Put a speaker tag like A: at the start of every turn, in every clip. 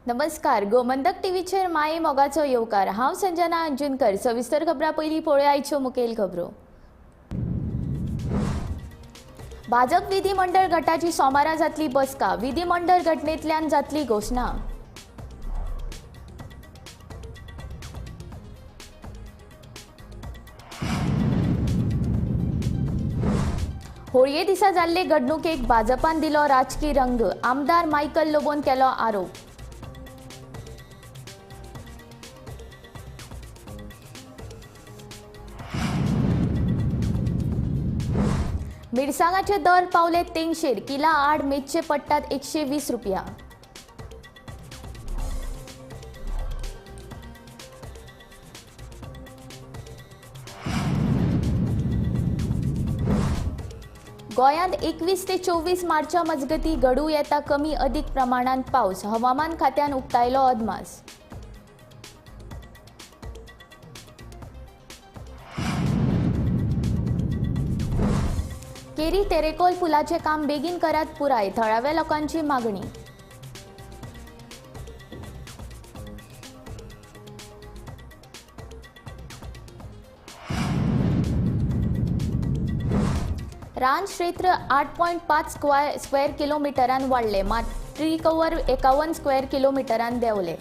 A: नमस्कार, गोमंतक टीव्हीचेर माये मोगाचो येवकार. हांव संजना अंजुनकर. सविस्तर खबरां पयलीं पळोवया आयच्यो मुखेल खबरो. भाजप विधिमंडळ गटाची सोमारा जातली बसका. विधिमंडळ घटनेंतल्यान जातली घोशणा. होळये दिसा जाल्ले घडणुकेक भाजपान दिलो राजकी रंग. आमदार मायकल लोबोन केलो आरोप. मिरसांगाचे दर पावले तेंगशेर. किला आड मेजचे पडटात 120 रुपया. गोंयांत 21 ते 24 मार्चा मजगती घडूं येता कमी अदीक प्रमाणांत पावस. हवामान खात्यान उक्तायलो अदमास. केरी तेरेकोल पुलाचें काम बेगीन करात पुराय. थळाव्या लोकांची मागणी. रान क्षेत्र 8.5 स्क्वेअर किलोमिटरान वाडले, मात ट्री कवर 51 स्क्वेअर किलोमिटरान देंवले.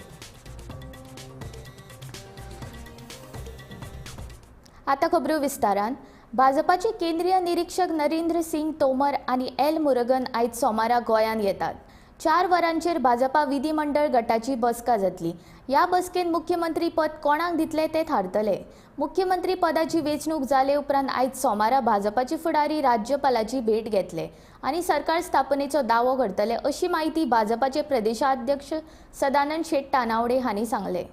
A: आतां खबरो विस्तारान. भाजपाचे केंद्रीय निरीक्षक नरेंद्र सिंग तोमर आनी एल मुरुगन आयज सोमारा गोंयांत येतात. 4 वरांचेर भाजपा विधिमंडळ गटाची बसका जातली. ह्या बसकेंत मुख्यमंत्री पद कोणाक दितले तें थारतले. मुख्यमंत्री पदाची वेंचणूक जाले उपरांत आयज सोमारा भाजपाचे फुडारी राज्यपालाची भेट घेतले आनी सरकार स्थापनेचो दावो करतले अशी म्हायती भाजपाचे प्रदेशाध्यक्ष सदानंद शेट तानावडे हांणी सांगलें.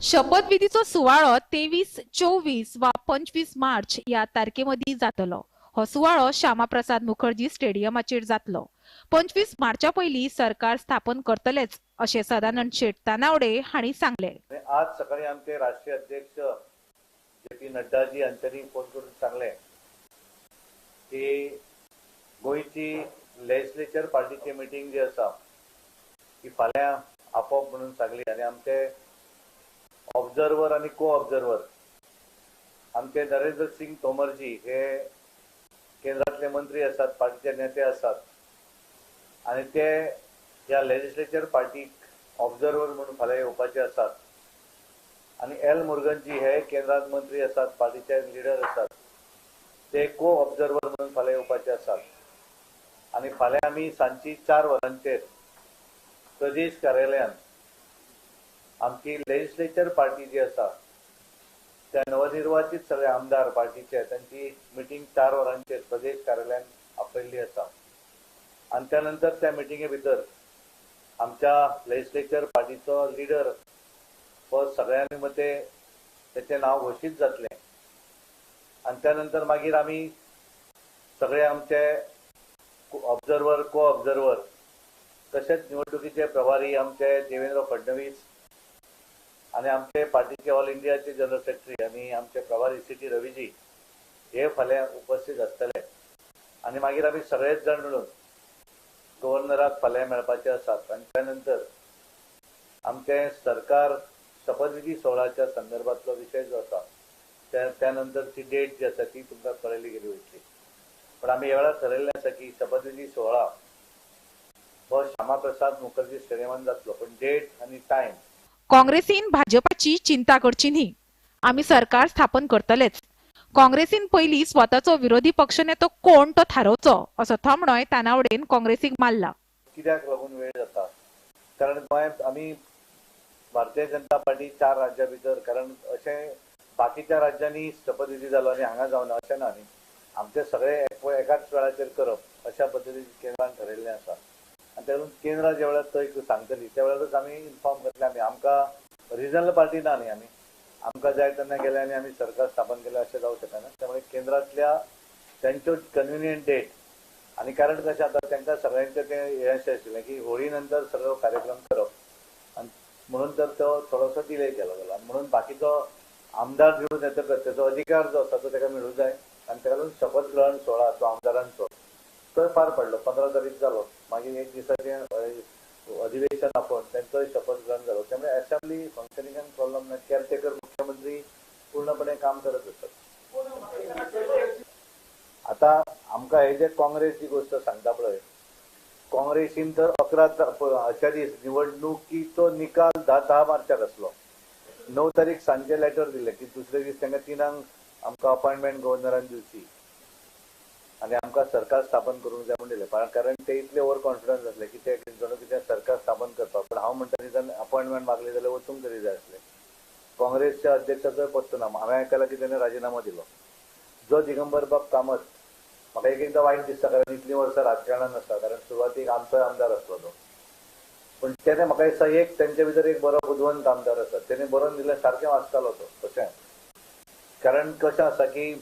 B: शपथविधीचो सुवाळो 23, 24 वा 25 मार्च ह्या तारखे मदीं जातलो. हो सुवाळो श्यामाप्रसाद मुखर्जी स्टेडियमाचेर जातलो. 25 मार्चा पयलीं सरकार स्थापन करतलेच अशें सदानंद शेट तानावडे हांणी सांगलें.
C: आज सकाळी आमचे राष्ट्रीय अध्यक्ष जे पी नड्डाजी हांच्यांनी फोन करून सांगलें की गोंयची लेजिस्लेचर पार्टीची मिटींग जी आसा ती फाल्यां आपोवप म्हणून सांगली आनी आमचे ऑब्जर्वर आनी को ऑब्जर्वर आमचे नरेंद्र सिंग तोमरजी हे केंद्रातले मंत्री आसात, पार्टीचे नेते आसात आनी ते ह्या लेजिस्लेचर पार्टीक ऑब्जर्वर म्हणून फाल्यां येवपाचे आसात. आनी एल मुरुगनजी हे केंद्रात मंत्री आसात, पार्टीचे लिडर आसात, ते को ऑब्जर्वर म्हणून फाल्यां येवपाचे आसात. आनी फाल्यां आमी सांजची 4 वरांचेर प्रदेश कार्यालयान आमची लेजिस्लेचर पार्टी जी आसा त्या नवनिर्वाचित सगळे आमदार पार्टीचे तांची मिटींग 4 वरांचेर प्रदेश कार्यालयान आपयल्ली आसा. आनी त्या नंतर त्या मिटिंगे भितर आमच्या लेजिस्लेचर पार्टीचो लिडर हो सगळ्यांनी मते तेचें नांव घोशीत जातलें. आनी त्या नंतर मागीर आमी सगळे आमचे ऑब्जर्वर को ऑब्जर्वर तशेंच निवडणुकीचे प्रभारी आमचे देवेंद्र फडणवीस आनी आमचे पार्टीचे ऑल इंडियाचे जनरल सेक्रेटरी आनी आमचे प्रभारी सी टी रवीजी हे फाल्यां उपस्थित आसतले. आनी मागीर आमी सगळेच जाण मेळून गव्हर्नराक फाल्यां मेळपाचे आसात. आनी त्या नंतर आमचें सरकार शपथविधी सोहळ्याच्या संदर्भातलो विशय जो आसा त्या नंतरची डेट जी आसा ती तुमकां कळयली गेली वयतली. पण आमी ह्या वेळार थरयल्लें आसा की शपथविधी सोहळा हो श्यामाप्रसाद मुखर्जी स्टेडियमान जातलो, पण डेट आनी टायम.
B: काँग्रेसीन भाजपाची चिंता करची न्ही, आमी सरकार स्थापन करतलेच. काँग्रेसीन पयलीं स्वताचो विरोधी पक्षनेतो कोण तो थारोवचो असो थोमणोय तानावडेन काँग्रेसीक मारला.
C: कित्याक लागून वेळ जाता? कारण गोंयांत आमी भारतीय जनता पार्टी 4 राज्यां भितर, कारण अशें बाकीच्या राज्यांनी शपथविधी जालो आनी हांगा जावना अशें ना न्ही. आमचे सगळे एकाच वेळाचेर करप अशा पद्दतीन केंद्रान ठरयल्लें आसा. आनी त्या लागून केंद्रां ज्या वेळार थंय सांगतली त्या वेळारूच आमी इन्फॉर्म करतले. आमी आमकां रिजनल पार्टी ना न्ही, आमी आमकां जाय तेन्ना गेले आनी आमी सरकार स्थापन केलें अशें जावं शकना. त्यामुळे केंद्रांतल्या तांच्यो कन्विनियंट डेट आनी कारण कशें आतां तांकां सगळ्यांचें तें हें अशें आशिल्लें की होळी नंतर सगळो कार्यक्रम करप आनी म्हणून तर तो थोडोसो डिले केलो गेलो. आनी म्हणून बाकीचो आमदार निवडून येतकच तेचो अधिकार जो आसा तो ताका मेळूं जाय आनी ताका लागून शपथ ग्रहण सोहळा तो आमदारांचो तो पार पडलो. 15 तारीख जालो, मागीर एक दिसाचें अधिवेशन आपोवन तांचोय शपथ ग्रहण जालो. त्यामुळे असेंब्ली फंक्शनिंगान प्रॉब्लम ना. केअरटेकर मुख्यमंत्री पूर्णपणे काम करत आसात. आता आमकां हे जे काँग्रेस जी गोष्ट सांगता पळय, काँग्रेसीन तर 11 अशा दीस निवडणुकीचो निकाल 10 मार्चाक आसलो. 9 तारीख सांजे लेटर दिले की दुसरे दीस तांकां 3 आमकां अपॉयंटमेंट गव्हर्नरान दिवची आनी आमकां सरकार स्थापन करूंक जाय म्हूण दिलें. कारण ते इतले ओवर कॉन्फिडन्स आसले की ते जणू कितें सरकार स्थापन करपाक. पण हांव म्हणटा ती अपॉयंटमेंट मागली जाल्यार वचूंक तरी जाय आसलें. काँग्रेसच्या अध्यक्षाचोय पत्तो ना. हांवें आयकलां की तेणें राजिनामो दिलो. जो दिगंबर बाब कामत, म्हाका एक एकदां वायट दिसता कारण इतलीं वर्सां राजकारणान आसा, कारण सुरवातीक आमचोय आमदार आसलो तो. पण तेणें म्हाका दिसता एक तेंचे भितर एक बरो बुदवंत आमदार आसा, तेणें बरोवन दिलें सारकें वाचतालो तो. तशें कारण कशें आसा की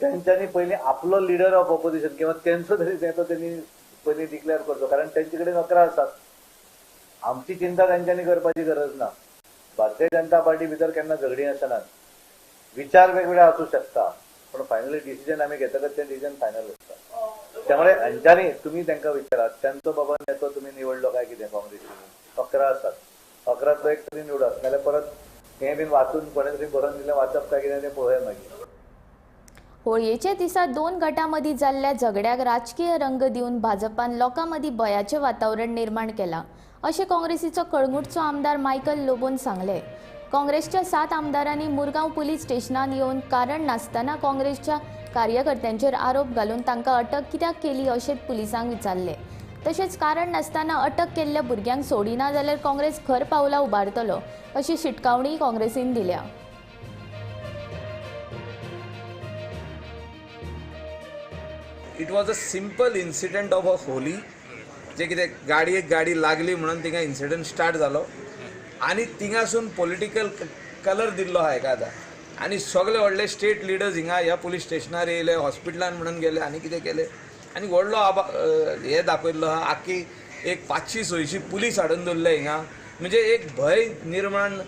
C: तेंच्यांनी पयलीं आपलो लिडर ऑफ ऑपोजिशन किंवा तेंचो तरी तो तेणी पयलीं डिक्लेअर करचो, कारण तेंचे कडेन 11 आसात. आमची चिंता तेंच्यांनी करपाची गरज ना. भारतीय जनता पार्टी भितर केन्ना झगडीं आसनात. विचार वेगवेगळे आसूं शकता, पण फायनली डिसिजन आमी घेतकच तें डिसिजन फायनल आसता. त्यामुळे हेंच्यांनी तुमी तांकां विचारात तेंचो बाबा नेतो तुमी निवडलो काय कितें. काँग्रेसीन 11 आसात, 11तलो एक तरी निवडात, नाल्यार परत हें बीन वाचून कोणें तरी बरोवन दिलें वाचप काय कितें तें पळोवया मागीर.
A: होळयेच्या दिसा 2 गटां मदीं जाल्ल्या झगड्याक राजकीय रंग दिवन भाजपान लोकां मदीं भंयाचें वातावरण निर्माण केलां अशें काँग्रेसीचो कळंगूटचो आमदार मायकल लोबोन सांगलें. काँग्रेसच्या 7 आमदारांनी मुरगांव पुलीस स्टेशनान येवन कारण नासतना काँग्रेसच्या कार्यकर्त्यांचेर आरोप घालून तांकां अटक कित्याक केली अशें पुलिसांक विचारलें. तशेंच कारण नासतना अटक केल्ल्या भुरग्यांक सोडिना जाल्यार काँग्रेस खर पावलां उबारतलो अशी शिटकावणी काँग्रेसीन दिल्या.
D: It was a simple incident of a Holi, जे कितें गाडयेक गाडी लागली म्हणून थिंगा इन्सिडंट स्टार्ट जालो आनी थिंगासून पॉलिटिकल कलर दिल्लो आहा एका आतां. आनी सगळे व्हडले स्टेट लिडर्स हिंगा ह्या पुलीस स्टेशनार येयले, हॉस्पिटलान म्हणून गेले आनी कितें केलें आनी व्हडलो आबा हे दाखयल्लो आहा. आख्खी एक 500-600 पुलीस हाडून दवरले हिंगा, म्हणजे एक भंय निर्माण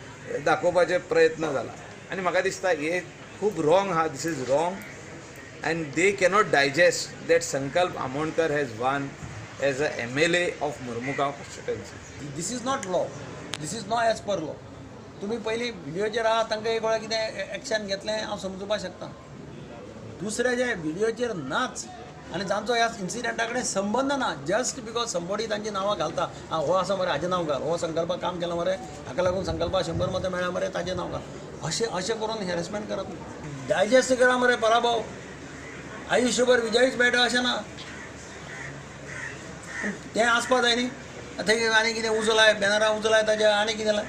D: दाखोवपाचे प्रयत्न जाला. आनी म्हाका दिसता हे खूब रॉंग आहा. This is wrong and they cannot digest that Sankalp Amonkar has won as a MLA of Mormugao constituency.
E: This is not law. This is not as per law. तुम्ही पयलीं व्हिडियोचेर आहा तांकां एक वेळा कितें एक्शन घेतलें हांव समजुपाक शकता. दुसरे जे व्हिडियोचेर नाच आनी जांचो ह्या इन्सिडंटा कडेन संबंद ना, जस्ट because somebody तांची नांवां घालता, आं हो आसा मरे हाजें नांव घाल, हो संकल्पाक काम केलां मरे हाका लागून संकल्पाक 100 मतां मेळ्ळ्या मरे ताजें नांव घाल, अशें अशें करून हॅरेसमेंट करप. डायजेस्ट करा मरे पराभव, आयुष्यभर विजयीच मेळटा अशें ना, तें आसपा जाय न्ही. थंय आनी कितें उजो लाय, बॅनरां उजो लाय ताजे आनी कितें लाय,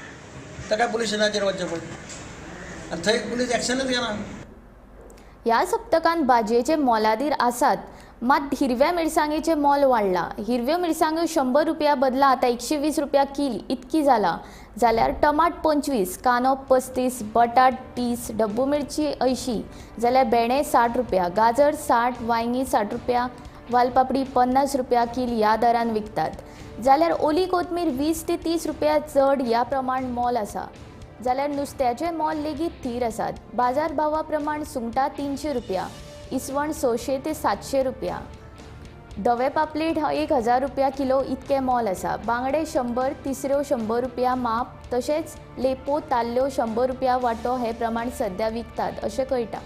E: ताका पुलीस स्टेशनाचेर वचचें पडलें आनी थंय पुलीस एक्शनूच घेना.
A: ह्या सप्तकांत भाजयेचे मोलादीर आसात, मात हिरव्या मिरसांगेचें मोल वाडलां. हिरव्यो मिरसांग्यो 100 रुपया बदला आतां 120 रुपया कील इतकी जाला, जाल्यार टमाट 25, कांदो 35, बटाट 30, डब्बू मिरची 80, जाल्यार भेंडे 60 रुपया, गाजर 60, वांयगीं 60 रुपया, वालपापडी 50 रुपया कील ह्या दरान विकतात. जाल्यार ओली कोथमीर 20 ते 30 रुपया चड ह्या प्रमाण मोल आसा. जाल्यार नुस्त्याचें मोल लेगीत थीर आसात. बाजार भावा प्रमाण सुंगटां 300 रुपया, इसवण 600 ते 700 रुपया, धवे पापलेट 1000 रुपया किलो इतकें मोल आसा. बांगडे 100, तिसऱ्यो 100 रुपया माप, तशेंच लेपो ताल्ल्यो 100 रुपया वांटो हे प्रमाण सद्या विकतात अशें कळटा.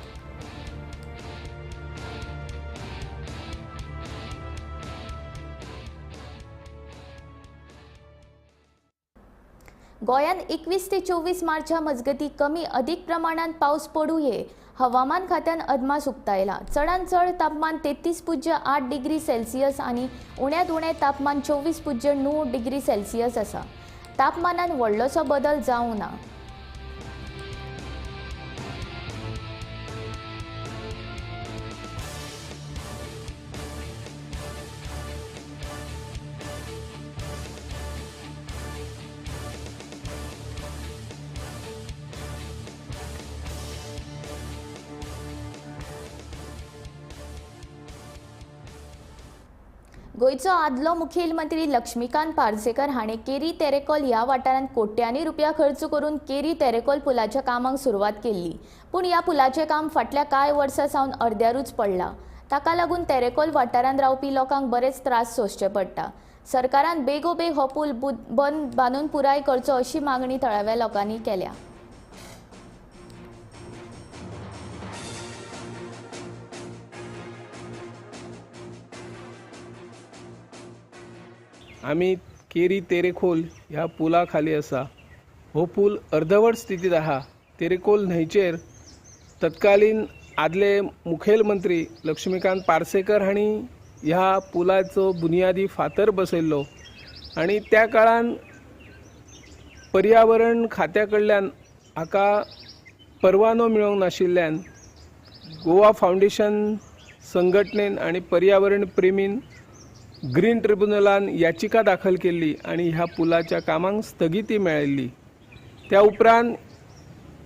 A: गोंयांत 21 ते 24 मार्चा मजगती कमी अधिक प्रमाणात पावस पडूं ये हवामान खात्यान अदमास उक्तायला. चडांत चड तापमान 33.8 डिग्री सेल्सियस आनी उण्यांत उणें तापमान 24.9 डिग्री सेल्सियस आसा. तापमानान व्हडलोसो बदल जावंक ना. गोंयचो आदलो मुखेलमंत्री लक्ष्मीकांत पार्सेकर हाणें केरी तेरेखोल ह्या वाठारांत कोट्यांनी रुपया खर्च करून केरी तेरेखोल पुलाच्या कामाक सुरवात केल्ली, पूण ह्या पुलाचें काम फाटल्या कांय वर्सां सावन अर्द्यारूच पडलां. ताका लागून तेरेखोल वाठारांत रावपी लोकांक बरेच त्रास सोंसचे पडटा. सरकारान बेगोबेग हो पूल बंद बांदून पुराय करचो अशी मागणी थळाव्या लोकांनी केल्या.
F: आमी केरी तेरेखोल ह्या पुला खाली आसा. हो पूल अर्दवट स्थितींत आहा. तेरेखोल न्हंयचेर तत्कालीन आदले मुखेलमंत्री लक्ष्मीकांत पार्सेकर हांणी ह्या पुलाचो बुनियादी फातर बसयल्लो आनी त्या काळान पर्यावरण खात्या कडल्यान हाका परवानो मेळोंक नाशिल्ल्यान गोवा फावंडेशन संघटनेन आनी पर्यावरण प्रेमीन ग्रीन ट्रिब्युनलान याचिका दाखल केल्ली आनी ह्या पुलाच्या कामांक स्थगिती मेळिल्ली. त्या उपरांत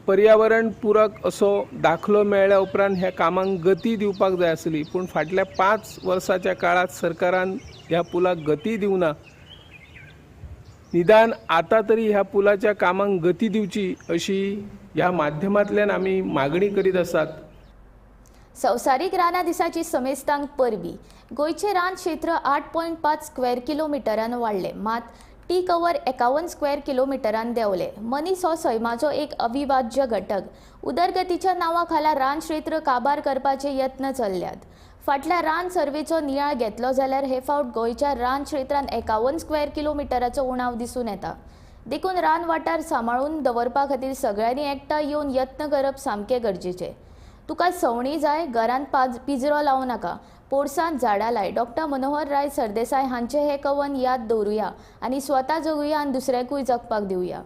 F: पर्यावरण पूरक असो दाखलो मेळ्ळ्या उपरांत ह्या कामांक गती दिवपाक जाय आसली, पूण फाटल्या 5 वर्साच्या काळांत सरकारान ह्या पुलाक गती दिवना. निदान आतां तरी ह्या पुलाच्या कामांक गती दिवची अशी ह्या माध्यमांतल्यान आमी मागणी करीत आसात.
A: संवसारीक रानां दिसाची समेस्तांक परबी. गोंयचें रान क्षेत्र 8.5 स्क्वेअर किलोमिटरान वाडलें, मात टी कवर 51 स्क्वेअर किलोमिटरान देंवलें. मनीस हो सैमाचो एक अविभाज्य घटक. उदरगतीच्या नांवा खाला रान क्षेत्र काबार करपाचे यत्न चल्ल्यात. फाटल्या रान सर्वेचो नियाळ घेतलो जाल्यार हे फावट गोंयच्या रान क्षेत्रांत 51 स्क्वेअर किलोमिटराचो उणाव दिसून येता. देखून रान वाठार सांबाळून दवरपा खातीर सगळ्यांनी एकठांय येवन यत्न करप सामकें गरजेचें. तुका सवणी जाय, घरांत पिंजरो लावं नाका, पोरसांत झाडां लाय. डॉक्टर मनोहर राय सरदेसाय हांचे हे कवन याद दवरुया आनी स्वता जगुया आनी दुसऱ्याकूय जगपाक दिवया.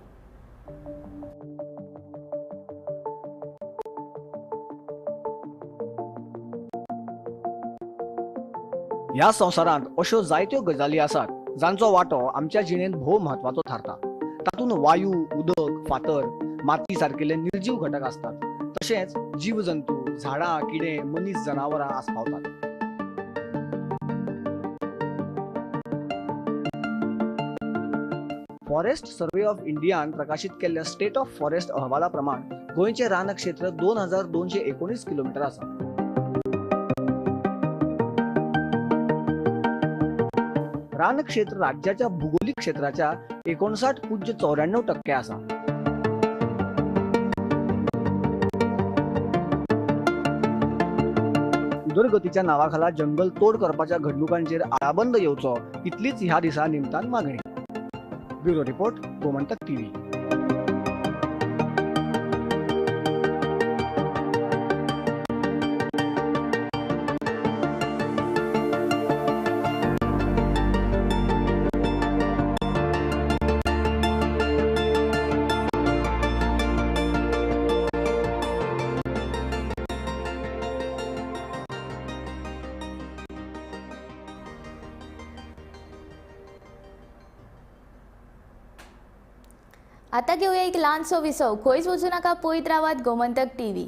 G: ह्या संवसारांत अश्यो जायत्यो गजाली आसात जांचो वांटो आमच्या जिणेंत भोव म्हत्वाचो थारता. तातूंत वायू, उदक, फातर, माती सारकिल्ले निर्जीव घटक आसतात, तशेंच जीव जंतू, झाडां, किडे, मनीस, जनावरां आस्पावतात. फॉरेस्ट सर्वे ऑफ इंडियान प्रकाशीत केल्ल्या स्टेट ऑफ फॉरेस्ट अहवाला प्रमाण गोंयचें रान क्षेत्र 2219 किलोमीटर आसा. रान क्षेत्र राज्याच्या भुगोलीक क्षेत्राच्या 59.94% आसा. उदरगतीच्या नावाखाला जंगल तोड करपाच्या घडणुकांचेर आळाबंद येवचो इतलीच ह्या दिसा निमतान मागणी. Bureau report, Gomantak TV.
A: आता घेऊया एक ल्हानसो विसव. खंयच वचूं नाका, पळयत रावात गोमंतक टीव्ही.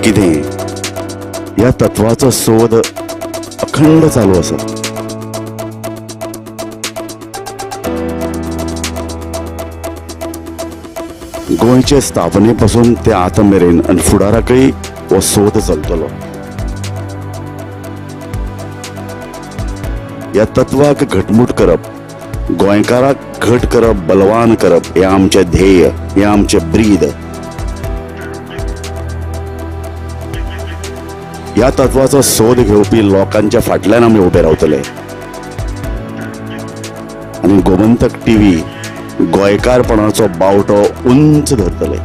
H: कितें ह्या तत्वाचो सोद अखंड चालू आसा. गोंयचे स्थापने पासून ते आतां मेरेन आनी फुडाराकय हो सोद चलतलो. ह्या तत्वाक घटमूट करप गोंयकाराक घट करप, बलवान करप हें आमचें ध्येय, हें आमचें ब्रीद. ह्या तत्वाचो सोद घेवपी लोकांच्या फाटल्यान आमी उबे रावतले आनी गोमंतक टीव्ही गोंयकारपणाचो बावटो उंच धरतले.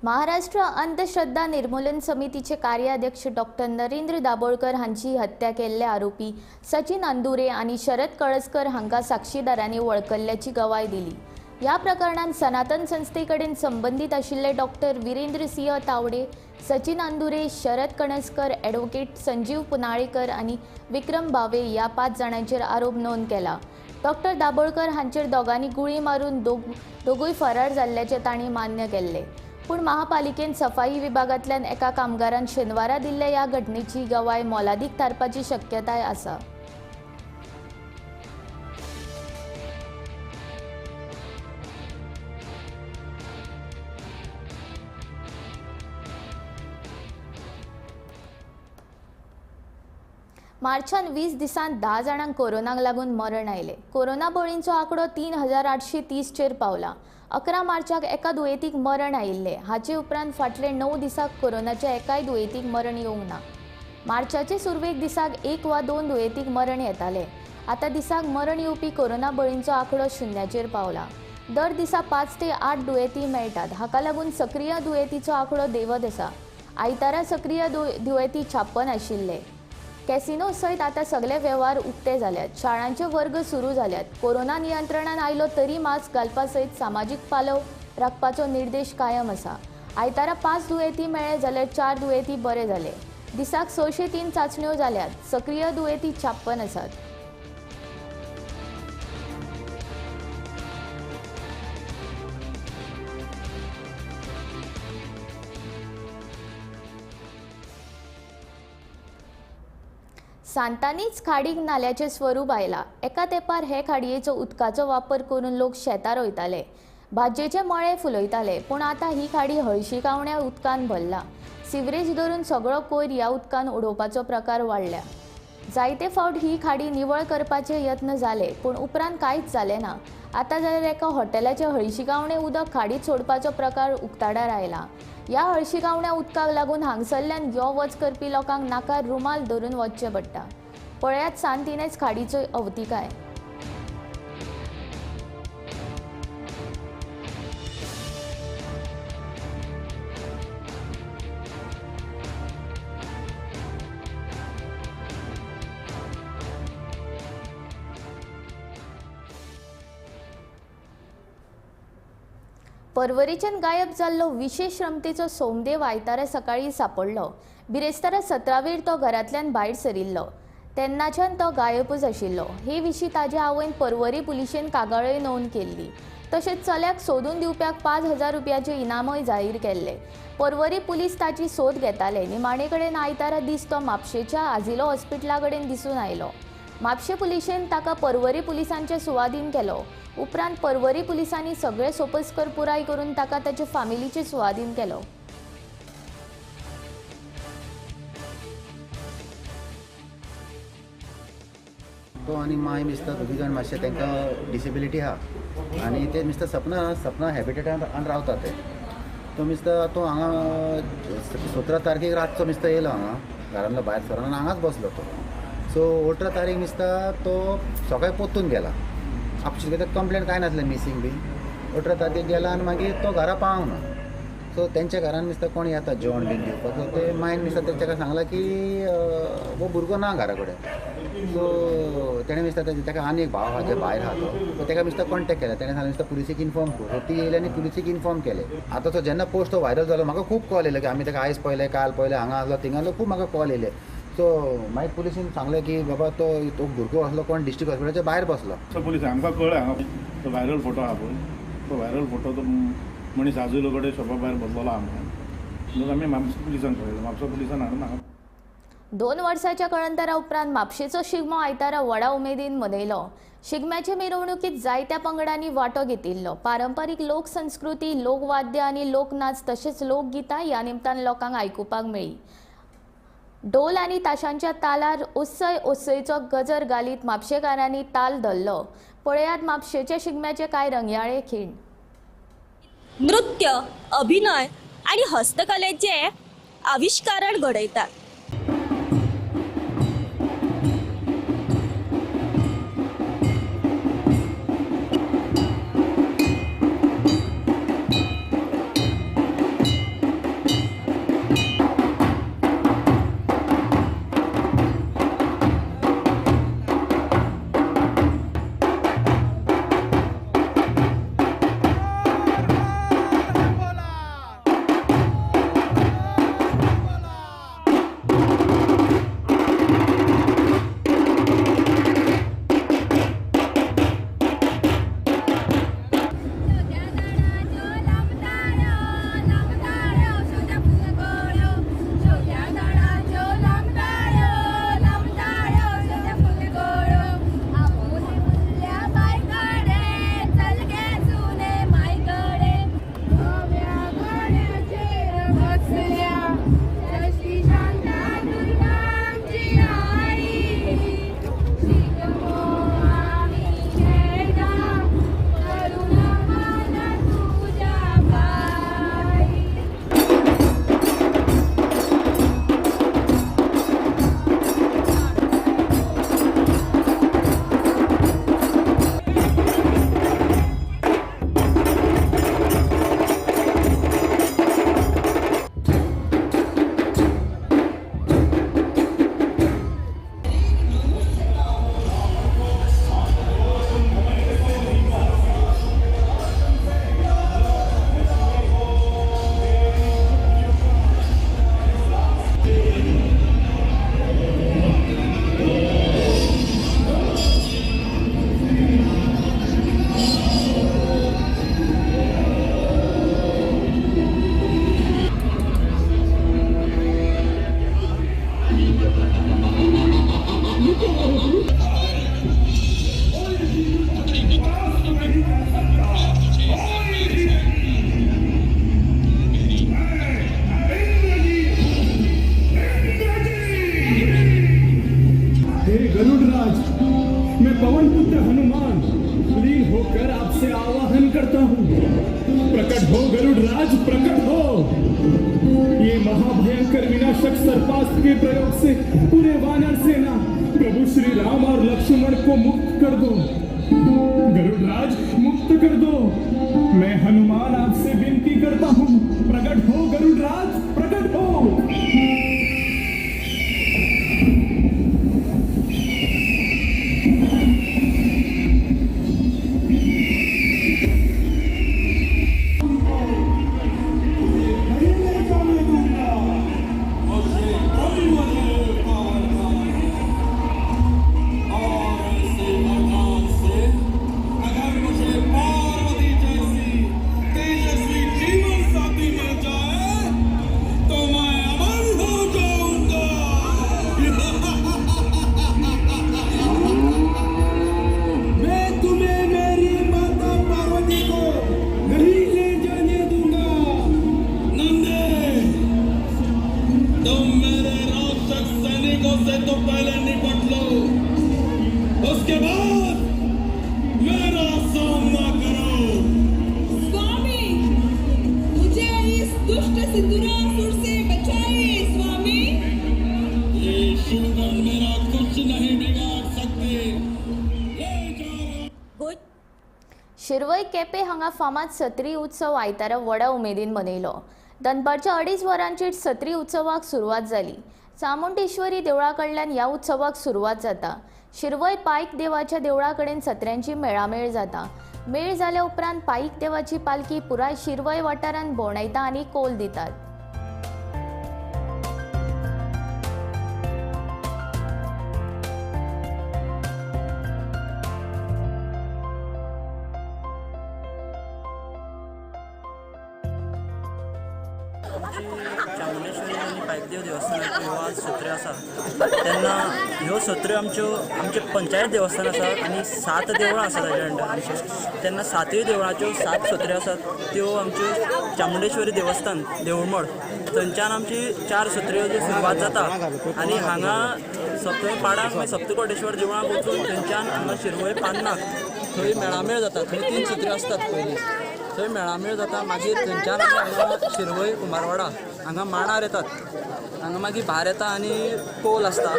A: महाराष्ट्र अंधश्रद्धा निर्मूलन समितीचे कार्याध्यक्ष डॉक्टर नरेंद्र दाभोळकर हांची हत्या केल्ले आरोपी सचिन अंदुरे आनी शरद कळसकर हांकां साक्षीदारांनी वळखल्ल्याची गवाय दिली. ह्या प्रकरणांत सनातन संस्थे कडेन संबंदीत आशिल्ले डॉक्टर विरेंद्र सिंह तावडे, सचिन अंदुरे, शरद कणसकर, ॲडव्होकेट संजीव पुनाळेकर आनी विक्रम भावे ह्या 5 जाणांचेर आरोप नोंद केला. डॉक्टर दाभोळकर हांचेर दोगांनी गुळी मारून दोगूय फरार जाल्ल्याचें तांणी मान्य केल्लें. पूण महापालिकेन सफाई विभागांतल्यान एका कामगारान शेनवारा दिल्ल्या ह्या घटनेची गवाय मोलादीक थारपाची शक्यताय आसा. मार्चान 20 दिसांत 10 जाणांक कोरोनाक लागून मरण आयलें. कोरोना बळींचो आंकडो 3830 चेर पावला. 11 मार्चाक एका दुयेंतीक मरण आयिल्लें. हाचे उपरांत फाटले 9 दिसांक कोरोनाच्या एकाय दुयेंतीक मरण येवंक ना. मार्चाचे सुरवेक दिसाक 1 वा 2 दुयेंतीक मरण येतालें. आतां दिसाक मरण येवपी कोरोना बळींचो आंकडो 0 पावला. दर दिसा 5 ते 8 दुयेंती मेळटात. हाका लागून सक्रीय दुयेंतीचो आंकडो देंवत आसा. आयतारा सक्रीय दुयेंती 56 आशिल्ले. कॅसिनो सयत आतां सगळे वेव्हार उक्ते जाल्यात. शाळांचे वर्ग सुरू जाल्यात. कोरोना नियंत्रणान आयलो तरी मास्क घालपा सयत सामाजीक पालव राखपाचो निर्देश कायम आसा. आयतारा 5 दुयेंती मेळ्ळे जाल्यार 4 दुयेंती बरे जाले. दिसाक 603 चांचण्यो जाल्यात. सक्रीय दुयेंती 56 आसात. सांतानीच खाडीक नाल्याचें स्वरूप आयलां. एका तेंपार हे खाडयेचो उदकाचो वापर करून लोक शेतां रोयताले, भाजयेचे मळे फुलयताले. पूण आतां ही खाडी हळशिकावण्या उदकान भरला. सिवरेज धरून सगळो कोयर ह्या उदकान उडोवपाचो प्रकार वाडल्या. जायते फावट ही खाडी निवळ करपाचे यत्न जाले, पूण उपरांत कांयच जालें ना. आतां जाल्यार एका हॉटेलाचें हळशिकावणें उदक खाडीत सोडपाचो प्रकार उक्ताडार आयला. ह्या हळशिकावण्या उदकाक लागून हांगसरल्यान यो वच करपी लोकांक नाकार रुमाल धरून वचचें पडटा. पळयात सांतिनेज खाडीचो अवतिकाय. पर्वरीच्यान गायब जाल्लो विशेष क्षमतेचो सोमदेव आयतारा सकाळीं सांपडलो. बिरेस्तारा 17वेर तो घरांतल्यान भायर सरिल्लो, तेन्नाच्यान तो गायबूच आशिल्लो. हे विशीं ताजे आवयन पर्वरी पुलिशेन कागाळय नोंद केल्ली. तशेंच चल्याक सोदून दिवप्याक 5000 रुपयाचे इनामय जाहीर केल्ले. पर्वरी पुलीस ताची सोद घेताले. निमाणे कडेन आयतारा दीस तो म्हापशेच्या आझिलो हॉस्पिटला कडेन दिसून आयलो. म्हापशें पुलिशेन ताका पर्वरी पुलिसांचे सुवादीन केलो. उपरांत पर्वरी पुलिसांनी सगळे सोपस्कर पुराय करून ताका ताचे फामिलीचे सुवादीन केलो.
I: तो आनी माय मिस्ता दोगी जाण मातशें तांकां डिसेबिलिटी आहा आनी ते मिस्ता सपना सपना हॅबिटेटान रावता ते. तो मिस्ता तो हांगा 17 तारखेक रातचो मिस्ता येयलो हांगा घरांतलो भायर सरून आनी हांगाच बसलो तो. सो 18 तारीख मिस्ता तो सकाळी पोत्तून गेला. आपशी कित्याक कंप्लेन कांय नासलें मिसींग बी. 18 तारखेक गेला आनी मागीर तो घरा पावना. सो तेंच्या घरान मिस्ता कोण येता जेवण बीन दिवपाक. सो ते मायन मिस्ता तेंच्या सांगलां की हो भुरगो ना घरा कडेन. सो तेणें मिस्ता ताका आनी एक भाव आहा जे भायर आहा तो, सो ताका मिस्ता कॉन्टेक्ट केला. तेणें सांगलें मिस्ता पुलिसीक इन्फॉर्म कर. सो ती येयली आनी पुलिसीक इन्फॉर्म केलें. आतां तो जेन्ना पोस्ट तो व्हायरल जालो म्हाका खूब कॉल येयले की आमी ताका आयज पळयलें, काल पळयलें, हांगा आसलो थिंगा आसलो, खूब म्हाका कॉल येयले. सो मागीर पुलिसीन सांगलें की बाबा तो तो भुरगो आसलो कोण डिस्ट्रिक्ट हॉस्पिटलाच्या भायर बसलो.
J: सो पुलीस आमकां कळ्ळें हांगा तो व्हायरल फोटो आहा पळय, तो व्हायरल फोटो तो मनीस आजुलो कडेन शॉपा भायर बसलेलो आमकां. म्हणून आमी म्हापसा पुलिसान पळयलो, म्हापसा पुलिसान हाडून हांगा.
A: 2 वर्साच्या कळंतरा उपरांत म्हापशेचो शिगमो आयतारा व्हडा उमेदीन मनयलो. शिगम्याचे मिरवणुकीत जायत्या पंगडांनी वांटो घेतिल्लो. पारंपारीक लोकसंस्कृती, लोकवाद्य आनी लोकनाच तशेंच लोकगितां ह्या निमतान लोकांक आयकुपाक मेळ्ळी. ढोल आनी ताशांच्या तालार ओसय ओसयचो गजर घालीत म्हापशेकारांनी ताल धरलो. पळयात म्हापशेच्या शिगम्याचे कांय रंगयाळे खीण.
K: नृत्य, अभिनय आणि हस्तकलेचे आविष्कारण घडयतात.
F: मैं पवन पुत्र हनुमान लीन होकर आपसे आवाहन करता हूँ, प्रकट हो गरुड़ राज, प्रकट हो। ये महाभयंकर विनाशक सर्पास्त्र के प्रयोग से पूरे वानर सेना प्रभु श्री राम और लक्ष्मण को मुक्त कर दो। गरुड़ राज मुक्त कर दो। मैं हनुमान आपसे विनती करता हूँ, प्रकट हो गरुड़ राज, प्रकट हो।
A: शिरवय केपे हांगा फामाद सत्री उत्सव आयतारा व्हडा उमेदीन मनयलो. दनपारच्या 2.5 वरांचेर सत्री उत्सवाक सुरवात जाली. चामुंडेश्वरी देवळा कडल्यान ह्या उत्सवाक सुरवात जाता. शिरवय पायक देवाच्या देवळा कडेन सत्र्यांची मेळामेळ जाता. मेळ जाल्या उपरांत पायक देवाची पालखी पुराय शिरवय वाठारांत भोंवडायता आनी कोल दितात.
L: आमची चामुंडेश्वरी आनी पायकदेव देवस्थानाच्यो आज सत्र्यो आसा तेन्ना ह्यो सत्र्यो आमच्यो आमचे पंचायत देवस्थान आसा आनी 7 देवळां आसा ताज्या अंडर आमचे, तेन्ना 7 देवळाच्यो 7 सत्र्यो आसात त्यो आमच्यो चामुंडेश्वरी देवस्थान देवळमड थंयच्यान आमची 4 सत्र्यो ज्यो सुरवात जाता आनी हांगा सप्त पाडाक मागीर सप्तकोटेश्वर देवळाक वचून थंयच्यान हांगा शिरवय पान्नाक थंय मेळामेळ जाता, थंय 3 सत्र्यो आसतात पयलीं, थंय मेळामेळ जाता, मागीर थंयच्यान हांगा शिरवय कुमारवाडा हांगा माणार येतात, हांगा मागीर भार येता आनी कोल आसता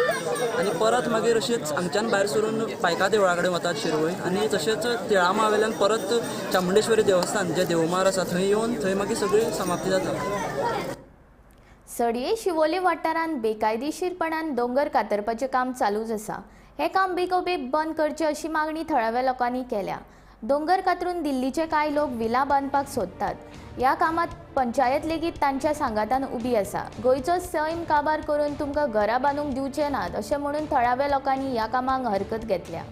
L: आनी परत मागीर अशेंच हांगच्यान भायर सरून पायका देवळा कडेन वतात शिरवय आनी तशेंच तिळामा वयल्यान परत चामुंडेश्वरी देवस्थान जे देवमार आसा थंय येवन थंय मागीर सगळी समाप्ती जाता।
A: सडये शिवोले वाठारांत बेकायदेशीरपणान दोंगर कातरपाचें काम चालूच आसा। हें काम बेगोबेग बंद करचें अशी मागणी थळाव्या लोकांनी केल्या। दोंगर कातरून दिल्लीचे कांय लोक विला बांदपाक सोदतात। ह्या कामात पंचायत लेगीत तांच्या सांगातान उबी आसा। गोंयचो सैम काबार करून तुमकां घरां बांदूंक दिवचे नात अशें म्हणून थळाव्या लोकांनी ह्या कामाक हरकत घेतल्या।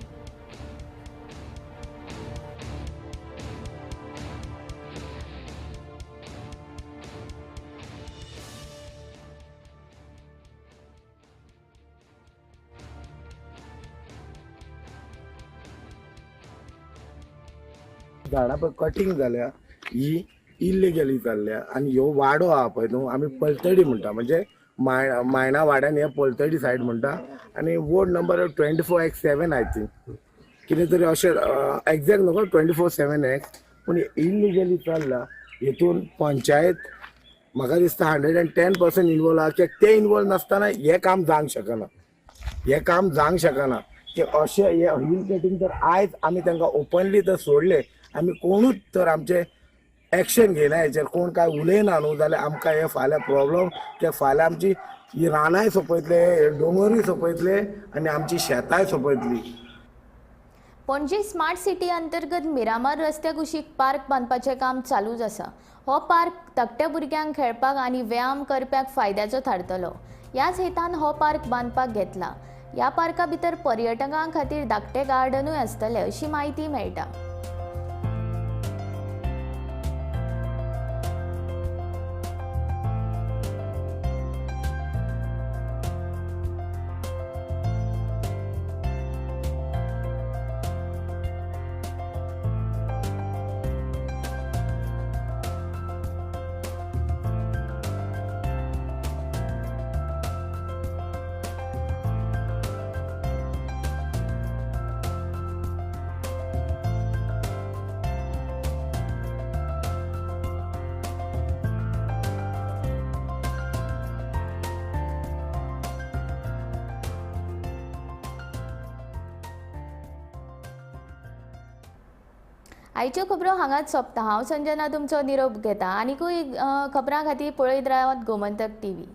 M: झाडां पळय कटींग जाल्या ही इल्लिगली चल्ल्या आनी ह्यो वाडो आहा पळय न्हू आमी पलतडी म्हणटा, म्हणजे मायणा वाड्यान हे पलतडी सायड म्हणटा आनी ward number 24X7 I think कितें तरी अशें एग्जॅक्ट नको 24/7X, पूण इल्लिगली चल्ला। हितून पंचायत म्हाका दिसता 110% इनवॉल्व आहा, कित्याक ते इनवॉल्व नासतना हें काम जावंक शकना, हें काम जावंक शकना की अशें हे हिल कटींग तर आयज आमी तांकां ओपनली तर सोडले, आमी कोणूच तर आमचे एक्शन घेयना हेचेर, कोण काय उलयना न्हू जाल्यार आमकां हे फाल्यां प्रॉब्लम, कित्याक फाल्यां आमची ही रानांय सोंपयतले, दोंगरूय सोंपयतले आनी आमची शेतांय सोंपयतली।
A: पणजी स्मार्ट सिटी अंतर्गत मिरामार रस्त्या कुशीक पार्क बांदपाचें काम चालूच आसा। हो पार्क धाकट्या भुरग्यांक खेळपाक आनी व्यायाम करप्याक फायद्याचो थारतलो। ह्याच हेतान हो पार्क बांदपाक घेतला। ह्या पार्का भितर पर्यटकां खातीर धाकटे गार्डनूय आसतले अशी म्हायती मेळटा। आयच्यो खबरो हांगाच सोंपता। हांव संजना तुमचो निरोप घेता। आनीकूय खबरां खातीर पळयत रावात गोमंतक टीव्ही।